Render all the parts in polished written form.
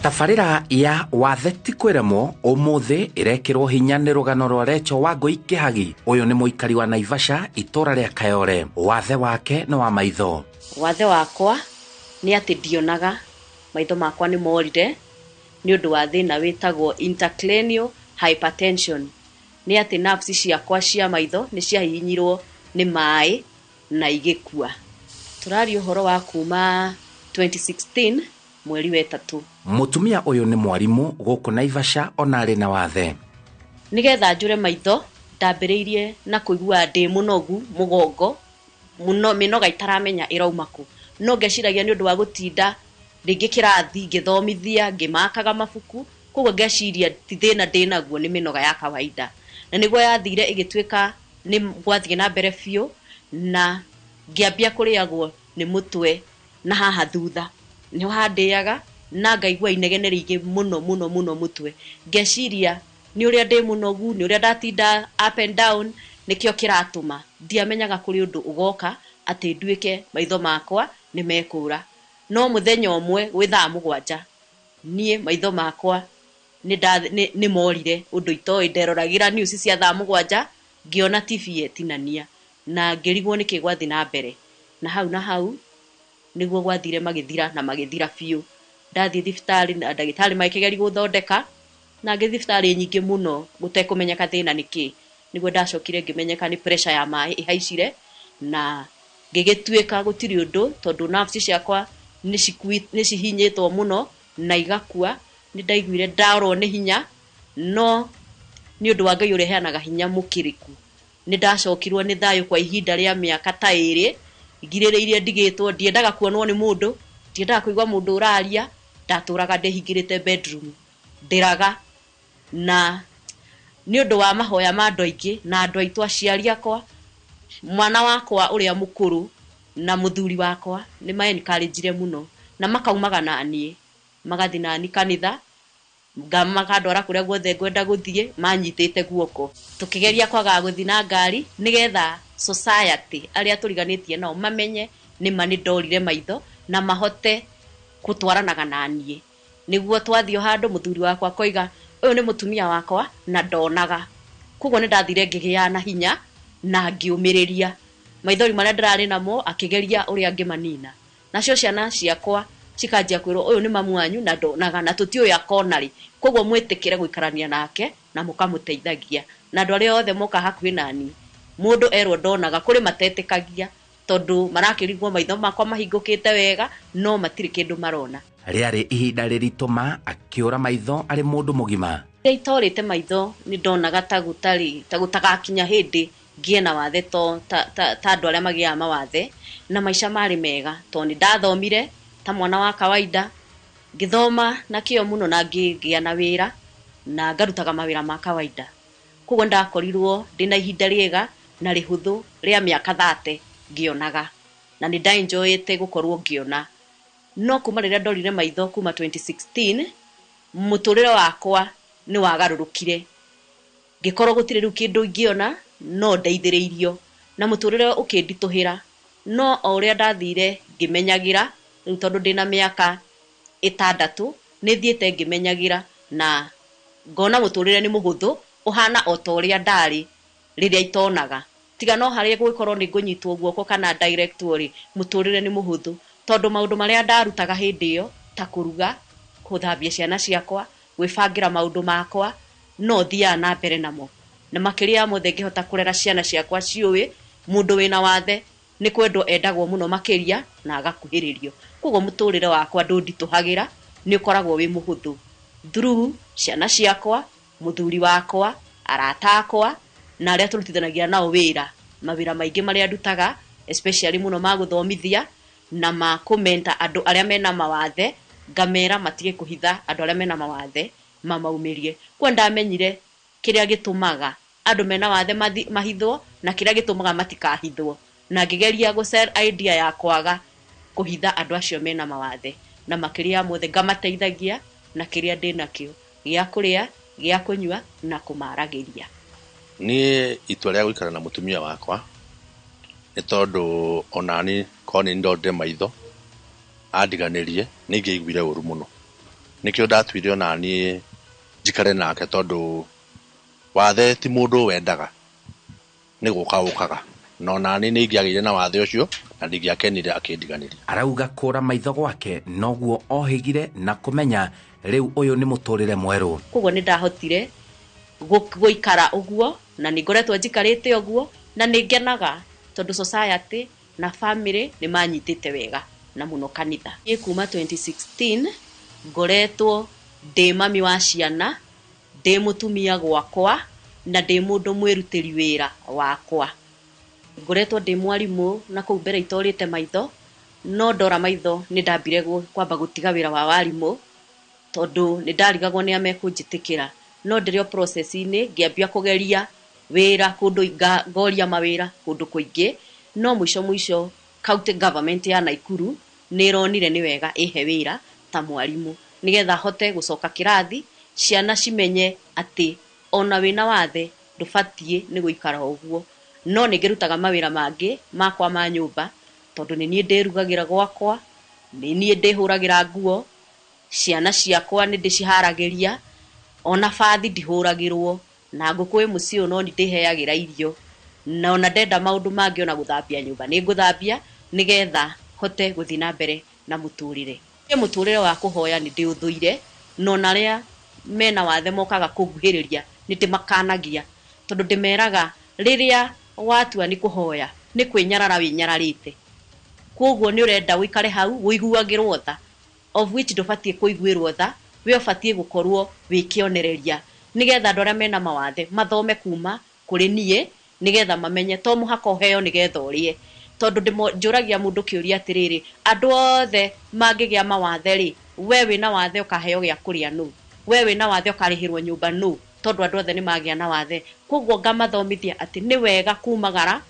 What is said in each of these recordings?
Tabarĩra ya Wathe ti kwĩremwo ũmũthĩ ĩrekĩrwo hinya nĩ rũgano rwa Recho Wangũi Kĩhagi. Ũyũ nĩ mũikari wa Naivasha, itũra rĩa Kayore. Wathe wake nĩ wa maitho. Wathe wakwa nĩ atĩ ndionaga, maitho makwa nĩ morire nĩ ũndũ wa thĩna wĩtagwo intracranial hypertension. Nĩ atĩ nerves ciakwa cia maitho nĩ ciahihinyirwo nĩ maĩ na igĩkua. Tũraria ũhoro wa kuma 2016 mweri wa 3. Mũtumia ũyũ nĩ mwarimũ gũkũ Naivasha ona arĩ na wathe. Nĩgetha njũre maitho ndambĩrĩirie na kũigua ndĩ mũnogu mũgongo mũno, mĩnoga itaramenya ĩrauma kũ, no ngeciragia nĩ ũndũ wa gũtinda rĩngĩ kĩrathi ngĩthomithia ngĩmakaga mabuku, koguo ngeciria ti thĩna ndĩnaguo, nĩ mĩnoga ya kawaida. Na nĩguo yathire ĩgĩtuĩka nĩ gwathiĩ na mbere biũ, na ngĩambia kũrĩagwo nĩ mũtwe na haha thutha nĩho handĩaga, na ngaigua inegene rĩingĩ mũno mũno mũno mũtwe. Ngeciria nĩ ũrĩa ndĩ mũnogu, nĩ ũrĩa ndatinda up and down, nĩkĩo kĩratũma. Ndiamenyaga kũrĩ ũndũ ũgoka atĩ nduĩke maitho makwa nĩ mekũra. No mũthenya ũmwe gwĩ thaa 7 niĩ maitho makwa nĩ morire ũndũ itoĩ. Nderoragĩra news cia thaa 7 ngĩona TV yetinania na ngĩrigwo nĩkĩ gwathiĩ na mbere, na hau na hau nĩguo gwathire magĩthira na magĩthira biũ. Ndathiĩ thibitarĩ na ndagĩtarĩ magĩkĩgeria gũthondeka, na ngĩthiĩ thibitarĩ nyingĩ mũno gũtekũmenyeka thĩna nĩ kĩ. Nĩguo ndacokire ngĩmenyeka nĩ pressure ya maĩ ĩhaicire, na ngĩgĩtuĩka gũtirĩ ũndũ tondũ nerves ciakwa nĩ cihinyĩtwo mũno na igakua. Nĩ ndaiguire ndarwo nĩ hinya, no nĩ ũndũ wa Ngai ũrĩa ũheanaga hinya mũkĩrĩku, nĩ ndacokirwo nĩ thayũ kwa ihinda rĩa mĩaka ta 2 ngirĩrĩirie ndigĩtwo. Ndiendaga kuonwo nĩ mũndũ, ndiendaga kũigua mũndũ ũraria, ndatũraga ndĩhingĩrĩte bedroom ndĩraga. Na nĩ ũndũ wa mahoya ma andũ aingĩ na andũ aitũ, aciari akwa, mwana wakwa ũrĩa mũkũrũ na mũthuri wakwa, nĩ ma encourage mũno na makaumaga na niĩ, magathiĩ na niĩ kanitha, makandwara kũrĩa guothe ngwenda gũthiĩ manyitĩte guoko. Tũkĩgeria kwagaga gũthiĩ na ngari nĩgetha society arĩa tũriganĩtie nao mamenye nĩma nĩ ndorire maitho na mahote gũtwaranaga na niĩ. Nĩguo twathiĩ handũ mũthuri wakwa akoiga ũyũ nĩ mũtumia wakwa na ndonaga. Koguo nĩ ndathire ngĩgĩa na hinya na ngĩũmĩrĩria maithori marĩa ndĩrarĩ namo, akĩgeria ũrĩa angĩmanina. Nacio ciana ciakwa cikanjia kwĩrwo ũyũ nĩ mamu wanyu na ndonaga na tũtiũĩ akona rĩ, koguo mwĩtĩkĩre gũikarania nake na mũkamũteithagia. Na andũ arĩa othe moka hakuhĩ nani, mũndũ erwo ndonaga, kũrĩ matetĩkagia tondũ marakĩrigwo maitho makwa mahingũkĩte wega no matirĩ kĩndũ marona. Rĩarĩ ihinda rĩritũ ma akĩũra maitho arĩ mũndũ mũgima. Rĩrĩa itorĩte maitho nĩ ndonaga ta gũtarĩ, ta gũtagakinya hĩndĩ ngĩe na wathe ta andũ arĩa magĩaga mawathe, na maica marĩ mega tondũ nĩ ndathomire ta mwana wa kawaida, ngĩthoma na kĩo mũno na ngĩgĩa na wĩra na ngarutaga mawĩra ma kawaida. Koguo ndakorirwo ndĩna ihinda rĩega na rĩhũthũ rĩa mĩaka 30 ngĩonaga, na nĩ ndaenjoyĩte gũkorwo ngĩona. No kuma rĩrĩa ndorire maitho kuma 2016, mũtũrĩre wakwa nĩ wagarũrũkire. Ngĩkorwo gũtirĩ rĩu kĩndũ ingĩona no ndeithĩrĩirio, na mũtũrĩre ũkĩnditũhĩra. No o ũrĩa ndathire ngĩmenyagĩra, rĩu tondũ ndĩna mĩaka 6 nĩ thiĩte ngĩmenyagĩra na ngona mũtũrĩre nĩ mũhũthũ, ũhana o ta ũrĩa ndarĩ rĩrĩa itonaga. Tiga no harĩa gũgĩkorwo nĩ ngũnyitwo guoko kana directwo rĩ, mũtũrĩre nĩ mũhũthũ tondũ maũndũ marĩa ndarutaga hĩndĩ ĩyo ta kũruga, gũthambia ciana ciakwa, gwĩbangĩra maũndũ makwa, no thiaga na mbere namo. Na makĩria ya mothe ngĩhota kũrera ciana ciakwa ciũĩ mũndũ wĩna wathe nĩ kwendwo endagwo mũno makĩria na agakuhĩrĩrio. Koguo mũtũrĩre wakwa ndũnditũhagĩra, nĩ ũkoragwo wĩ mũhũthũ through ciana ciakwa, mũthuri wakwa, arata akwa na arĩa tũrutithanagia nao wĩra. Mawĩra maingĩ marĩa ndutaga especially mũno ma gũthomithia na ma kũmenta andũ arĩa mena mawathe, ngamera matige kũhitha andũ arĩa mena mawathe mamaumĩrie. Kwa ndamenyire kĩrĩa gĩtũmaga andũ mena wathe mahithwo na kĩrĩa gĩtũmaga matikahithwo, na ngĩgeria gũ sell idea ya kwaga kũhitha andũ acio mena mawathe, na makĩria ya mothe ngamateithagia na kĩrĩa ndĩnakĩo gĩa kũrĩa, gĩa kũnyua na kũmaragĩria. Niĩ itua rĩa gũikara na mũtumia wakwa nĩ tondũ onani korwo nĩ ndondire maitho andiganĩrie nĩ ingĩaiguire ũru mũno. Nĩkĩo ndatuire ona niĩ njikare nake tondũ wathe ti mũndũ wendaga, nĩ gũka ũkaga. Na ona niĩ nĩ ingĩagĩire na wathe ũcio na ndingĩakenire akĩndiganĩria. Arauga kũra maitho gwake noguo ohĩgire na kũmenya rĩu ũyũ nĩ mũtũrĩre mwerũ. Koguo nĩ ndahotire gũikara ũguo na nĩ ngoretwo njikarĩte ũguo na nĩ ngenaga tondũ society na family nĩ manyitĩte wega na mũno kanitha. Niĩ kuma 2016 ngoretwo ndĩ mami wa ciana, ndĩ mũtumia gwakwa na ndĩ mũndũ mwĩrutĩri wĩra wakwa. Ngoretwo ndĩ mwarimũ na kũu mbere itorĩte maitho, no ndora maitho nĩ ndambire kwamba gũtiga wĩra wa warimũ tondũ nĩ ndarigagwo nĩ a mekũnjĩtĩkĩra. No ndĩrĩ o process-inĩ ngĩambia kũgeria wĩra kũndũ, ngoria mawĩra kũndũ kũingĩ, no mũico mũico county government ya Naikuru nĩ ĩronire nĩ wega ĩhe wĩra ta mwarimũ nĩgetha hote gũcoka kĩrathi, ciana cimenye atĩ ona wĩna wathe ndũbatiĩ nĩ gũikara ũguo. No nĩ ngĩrutaga mawĩra mangĩ makwa ma nyũmba tondũ nĩ niĩ ndĩrugagĩra gwakwa, nĩ niĩ ndĩhũragĩra nguo, ciana ciakwa nĩ ndĩciharagĩria, ona bathi ndihũragĩrwo, na ngũkũ ĩ mũciĩ ũyũ no nĩ ndĩheagĩra irio, na ona ndenda maũndũ mangĩ ona gũthambia nyũmba nĩ ngũthambia nĩgetha hote gũthiĩ na mbere na mũtũrĩre. Niĩ mũtũrĩre wa kũhoya nĩ ndĩũthũire, na ona arĩa mena wathe mokaga kũnguhĩrĩria nĩ ndĩmakanagia tondũ ndĩmeraga rĩrĩa watua nĩ kũhoya nĩ kwĩnyarara wĩnyararĩte, koguo nĩ ũrenda ũikare hau ũiguagĩrwo tha, of which ndũbatiĩ kũiguĩrwo tha, we ũbatiĩ gũkorwo wĩ kĩonereria nĩgetha andũ arĩa mena mawathe mathome kuma kũrĩ niĩ nĩgetha mamenye to mũhaka ũheo nĩgetha ũrĩe. Tondũ njũragia mũndũ kĩũria atĩrĩrĩ, andũ othe mangĩgĩa mawathe rĩ, we wĩna wathe ũkaheo gĩa kũrĩa nũ? We wĩna wathe ũkarĩhĩrwo nyũmba nũ? Tondũ andũ othe nĩ magĩa na wathe. Koguo ngamathomithia atĩ nĩ wega kumagara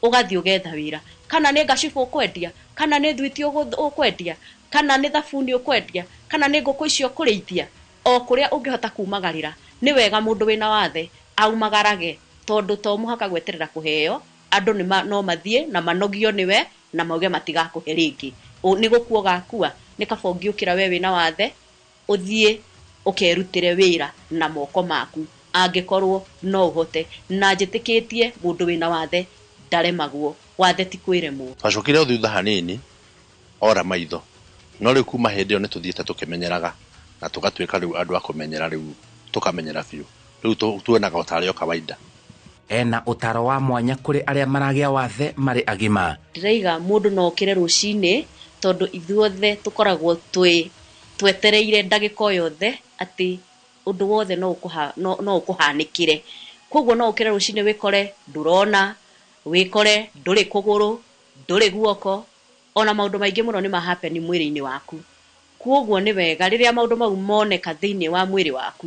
ũgathiĩ ũgetha wĩra, kana nĩ ngacibũ ũkwendia, kana nĩ thwiti ũkwendia, kana nĩ thabuni ũkwendia, kana nĩ ngũkũ icio ũkũrĩithia, o kũrĩa ũngĩhota kumagarĩra nĩ wega mũndũ wĩna wathe aumagarage, tondũ to mũhaka gweterera kũheo. Andũ no mathiĩ na manogio nĩwe na mauge matigakũhe rĩngĩ. Nĩ gũkua ũgakua, nĩ kaba ũngĩũkĩra we wĩna wathe ũthiĩ ũkerutĩre wĩra na moko maku angĩkorwo no ũhote. Na njĩtĩkĩtie mũndũ wĩna wathe ndaremagwo, wathe ti kwĩremwo. Twacokire o thutha hanini ora maitho, no rĩu kuma hĩndĩ ĩyo nĩ tũthiĩte tũkĩmenyeraga na tũgatuĩka rĩu andũ a kũmenyera, rĩu tũkamenyera biũ, rĩu tuonaga o tarĩ o kawaida. Ena ũtaro wa mwanya kũrĩ arĩa maragĩa wathe marĩ agima. Ndĩraiga mũndũ no okĩre rũcinĩ tondũ ithuothe tũkoragwo twetereire ndagĩka o yothe atĩ ũndũ wothe no ũkũhanĩkĩre. Koguo no ũkĩre rũcinĩ wĩkore ndũrona, wĩkore ndũrĩ kũgũrũ, ndũrĩ guoko, ona maũndũ maingĩ mũno nĩ ma-happen mwĩrĩ-inĩ waku. Koguo nĩ wega rĩrĩa maũndũ mau moneka thĩinĩ wa mwĩrĩ waku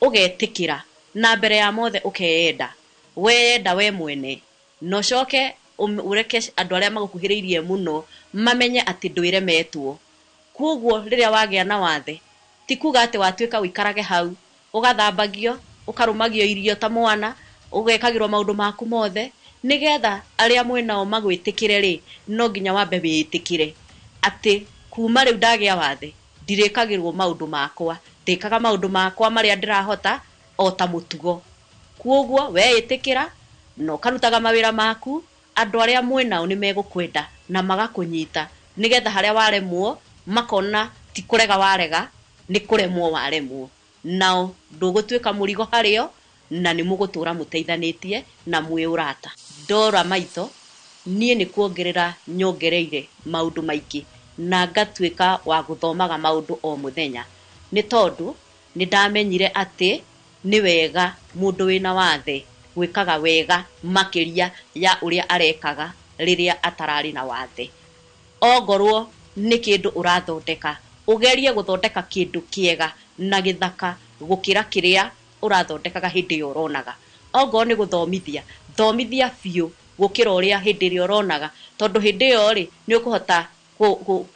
ũgetĩkĩra, na mbere ya mothe ũkeyenda, weyenda we mwene, na ũcoke ũreke andũ arĩa magũkuhĩrĩirie mũno mamenye atĩ ndwĩremetwo. Koguo rĩrĩa wagĩa na wathe ti kuga atĩ watuĩka ũikarage hau ũgathambagio, ũkarũmagio irio ta mwana, ũgekagĩrwo maũndũ maku mothe, nĩgetha arĩa mwĩnao magwĩtĩkĩre rĩ, no nginya wambe wĩĩtĩkĩre atĩ kuma rĩu ndagĩa wathe ndirĩkagĩrwo maũndũ makwa, ndĩkaga maũndũ makwa marĩa ndĩrahota o ta mũtugo. Koguo weĩtĩkĩra na ũkarutaga mawĩra maku, andũ arĩa mwĩnao nĩ megũkwenda na magakũnyita, nĩgetha harĩa waremwo makona ti kũrega warega, nĩ kũremwo waremwo, nao ndũgũtuĩka mũrigo harĩo, na nĩ mũgũtũra mũteithanĩtie na mwĩ ũrata. Ndora maitho niĩ nĩ kuongerera nyongereire maũndũ maingĩ na ngatuĩka wa gũthomaga maũndũ o mũthenya, nĩ tondũ nĩ ndamenyire atĩ nĩ wega mũndũ wĩna wathe gwĩkaga wega makĩria ya ũrĩa arekaga rĩrĩa atararĩ na wathe. Ongorwo nĩ kĩndũ ũrathondeka, ũgerie gũthondeka kĩndũ kĩega na gĩthaka gũkĩra kĩrĩa ũrathondekaga hĩndĩ ĩyo ũronaga. Ongorwo nĩ gũthomithia, thomithia biũ gũkĩra ũrĩa hĩndĩ ĩrĩa ũronaga, tondũ hĩndĩ ĩyo rĩ nĩ ũkũhota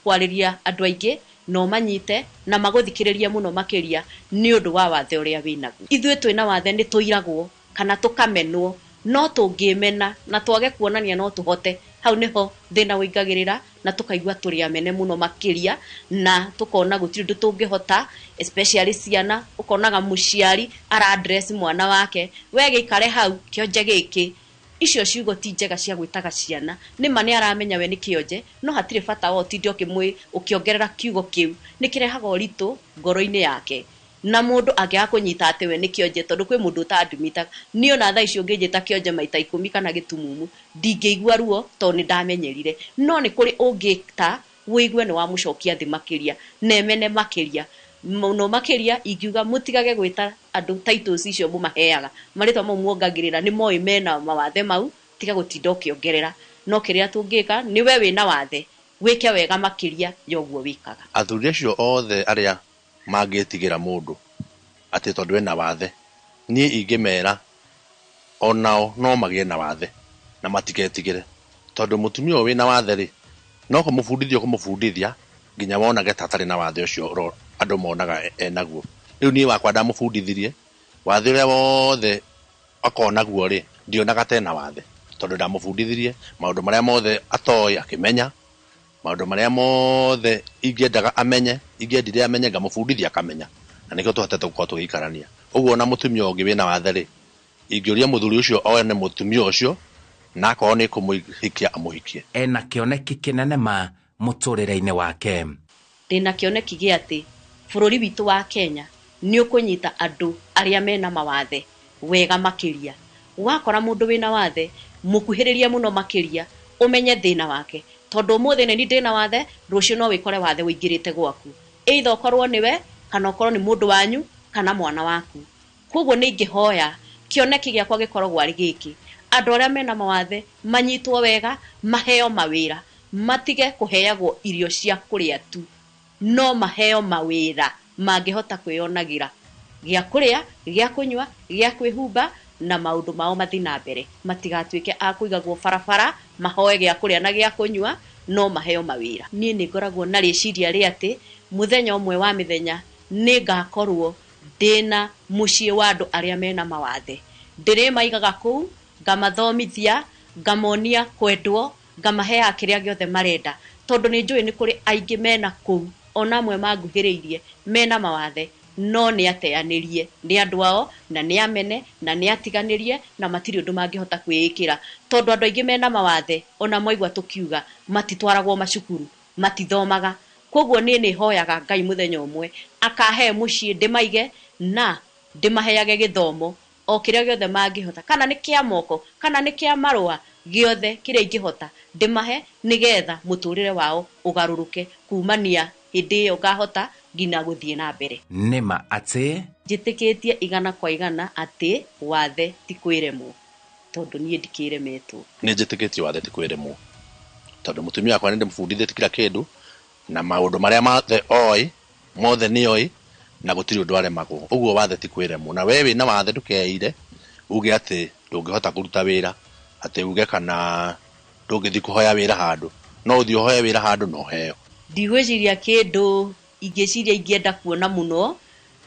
kwarĩria andũ aingĩ na ũmanyite na magũthikĩrĩrie mũno makĩria nĩ ũndũ wa wathe ũrĩa wĩnaguo. Ithuĩ twĩna wathe nĩ tũiragwo kana tũkamenwo, no tũngĩmena na twage kuonania no tũhote, Hau nĩho thĩna ũingagĩrĩra na tũkaigua tũrĩ amene mũno makĩria, na tũkona gũtirĩ ũndũ tũngĩhota, especially ciana. Ũkonaga mũciari ara-address mwana wake, we gĩikare hau kĩonje gĩkĩ. Icio ciugo ti njega cia gwĩtaga ciana. Nĩma nĩ aramenya we nĩ kĩonje, no hatirĩ bata wa ũtinde ũkĩongerera kiugo kĩu. Nĩ kĩrehaga ũritũ ngoro-inĩ yake. Na mũndũ angĩaga kũnyita atĩ we nĩ kĩonje, tondũ kwĩ mũndũ ũtandumitaga. Niĩ ona thaa ici ũngĩnjĩta kĩonje maita 10 kana gĩtumumu, ndingĩigua ruo tondũ nĩ ndamenyerire. No nĩ kũrĩ ũngĩta wĩigue nĩ wamũcokia thĩ makĩria, na emene makĩria. Mũno makĩria ingiuga mũtigage gwĩta andũ titles icio mũmaheaga. Marĩtwa mau muongagĩrĩra nĩ moĩ mena mawathe mau, tiga gũtinda ũkĩongerera. No kĩrĩa tũngĩka nĩ we wĩna wathe, wĩke wega makĩria ya ũguo wĩkaga. Athuri acio othe arĩa mangĩtigĩra mũndũ atĩ tondũ ena wathe, niĩ ingĩmera onao no magĩe na wathe na matiketigĩre, tondũ mũtumia ũyũ wĩna wathe rĩ, no kũmũbundithia ũkũmũbundithia nginya wonage ta atarĩ na wathe ũcio andũ monaga enaguo. Rĩu niĩ wakwa ndamũbundithirie wathe ũrĩa wothe akonaguo rĩ, ndionaga ta ena wathe, tondũ ndamũbundithirie maũndũ marĩa mothe atoĩ akĩmenya, maũndũ marĩa mothe ingĩendaga amenye, ingĩendire amenye ngamũbundithia akamenya, na nĩkĩo tũhotete gũkorwo tũgĩikarania. Ũguo ona mũtumia ũngĩ wĩna wathe rĩ, ingĩũria mũthuri ũcio one mũtumia ũcio, na akorwo nĩ kũmũhikia amũhikie. Ena kĩoneki kĩnene ma mũtũrĩre-inĩ wake. Ndĩna kĩoneki gĩa atĩ bũrũri witũ wa Kenya nĩ ũkũnyita andũ arĩa mena mawathe wega makĩria. Wakora mũndũ wĩna wathe, mũkuhĩrĩrie mũno makĩria, ũmenye thĩna wake. Tondũ ũmũthĩ nĩ niĩ ndĩna wathe, rũciũ no wĩkore wathe ũingĩrĩte gwaku. Either ũkorwo nĩwe, kana ũkorwo nĩ mũndũ wanyu, kana mwana waku. Koguo nĩ ingĩhoya kĩoneki gĩakwa gĩkoragwo arĩ gĩkĩ, andũ arĩa mena mawathe manyitwo wega, maheo mawĩra, matige kũheagwo irio cia kũrĩa tu, no maheo mawĩra mangĩhota kwĩyonagĩra gĩa kũrĩa, gĩa kũnyua, gĩa kwĩhumba, na maũndũ mao mathiĩ na mbere. Matigatuĩke a kũigagwo barabara, mahoe gĩa kũrĩa na gĩa kũnyua, no maheo mawĩra. Niĩ nĩ ngoragwo na rĩciria rĩa atĩ mũthenya ũmwe wa mĩthenya nĩ ngakorwo ndĩna mũciĩ wa andũ arĩa mena mawathe. Ndĩrĩmaigaga kũu, ngamathomithia, ngamonia kwendwo, ngamaheaga kĩrĩa gĩothe marenda. Tondũ nĩ njũĩ nĩ kũrĩ aingĩ mena kũu, ona amwe manguhĩrĩirie mena mawathe, no nĩ ateanĩrie nĩ andũ ao, na nĩ amene, na nĩ atiganĩrie, na matirĩ ũndũ mangĩhota kwĩĩkĩra. Tondũ andũ aingĩ mena mawathe, ona mwaigua tũkiuga, matitwaragwo macukuru, matithomaga. Koguo niĩ nĩ hoyaga Ngai mũthenya ũmwe akahe mũciĩ ndĩmaige na ndĩmaheage gĩthomo o kĩrĩa gĩothe mangĩhota, kana nĩ kĩa moko, kana nĩ kĩa marũa, gĩothe kĩrĩa ingĩhota ndĩmahe, nĩgetha mũtũrĩre wao ũgarũrũke kumania hĩndĩ ĩyo ngahota nginya gũthiĩ na mbere. Nĩma atĩ njĩtĩkĩtie 100 kwa 100 atĩ wathe ti kwĩremwo, tondũ niĩ ndikĩremetwo. Nĩ njĩtĩkĩtie wathe ti kwĩremwo, tondũ mũtumia wakwa nĩ ndĩmũbundithĩtie kila kĩndũ, na maũndũ marĩa mothe oĩ, mothe nĩ oĩ, na gũtirĩ ũndũ aremagwo. Ũguo wathe ti kwĩremwo. Na we wĩna wathe ndũkeire uge atĩ ndũngĩhota kũruta wĩra, atĩ uge kana ndũngĩthiĩ kũhoya wĩra handũ. No ũthiĩ ũhoe wĩra handũ na ũheo. Ndigwĩciria kĩndũ ingĩciria ingĩenda kuona mũno,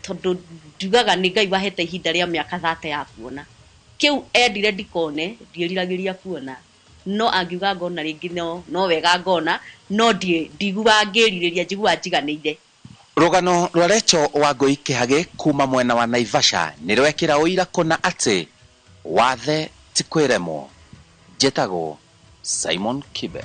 tondũ njugaga nĩ Ngai wahete ihinda rĩa mĩaka 30 ya kuona. Kĩu endire ndikone, ndiĩriragĩria kuona. No angiuga ngona rĩngĩ no wega ngona, no ndiguaga ngĩrirĩria, njiguaga njiganĩire. Rũgano rwa Recho Wangũi Kĩhagĩ kuma mwena wa Naivasha nĩ rwekĩra ũira kũna atĩ wathe ti kwĩremwo. Njĩtagwo Simon Kibe.